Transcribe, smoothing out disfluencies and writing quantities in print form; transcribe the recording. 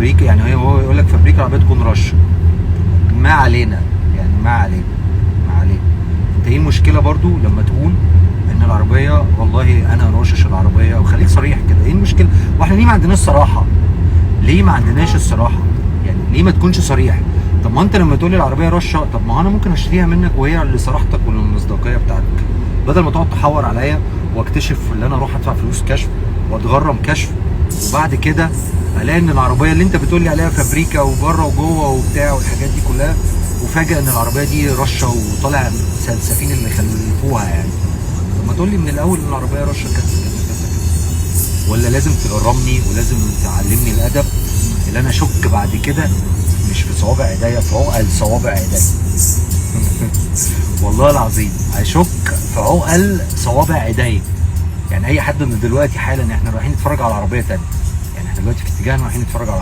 فابريكا، يعني هو يقول لك فابريكا العربية تكون رشه. ما علينا يعني، ما علينا ما علينا. انت ايه المشكلة برضو لما تقول ان العربية والله انا راشش العربيه، وخليك صريح كده، ايه المشكلة؟ واحنا ليه ما عندناش صراحة؟ ليه ما عندناش الصراحة؟ يعني ليه ما تكونش صريح؟ طب ما انت لما تقولي العربية رشه، طب ما انا ممكن اشتريها منك وهي لصراحتك وللمصداقيه بتاعتك، بدل ما تقعد تحور عليا واكتشف ان انا اروح ادفع فلوس كشف واتغرم كشف، وبعد كده الاقي ان العربية اللي انت بتقولي عليها فابريكا وبره وجوه وبتاع والحاجات دي كلها، وفاجئ ان العربية دي رشه وطالع سلسفين اللي خلفوها. يعني طب ما تقولي من الاول ان العربية رشه كذا كذا كذا كذا، ولا لازم تغرمني ولازم تعلمني الادب اللي انا اشك بعد كده مش في صوابع ايديا، في عقل صوابع ايديا. والله العظيم اشك في عقل صوابع ايديا. يعني اي حد من دلوقتي حالا احنا رايحين نتفرج على عربية تانية، يعني احنا دلوقتي في اتجاهنا رايحين نتفرج على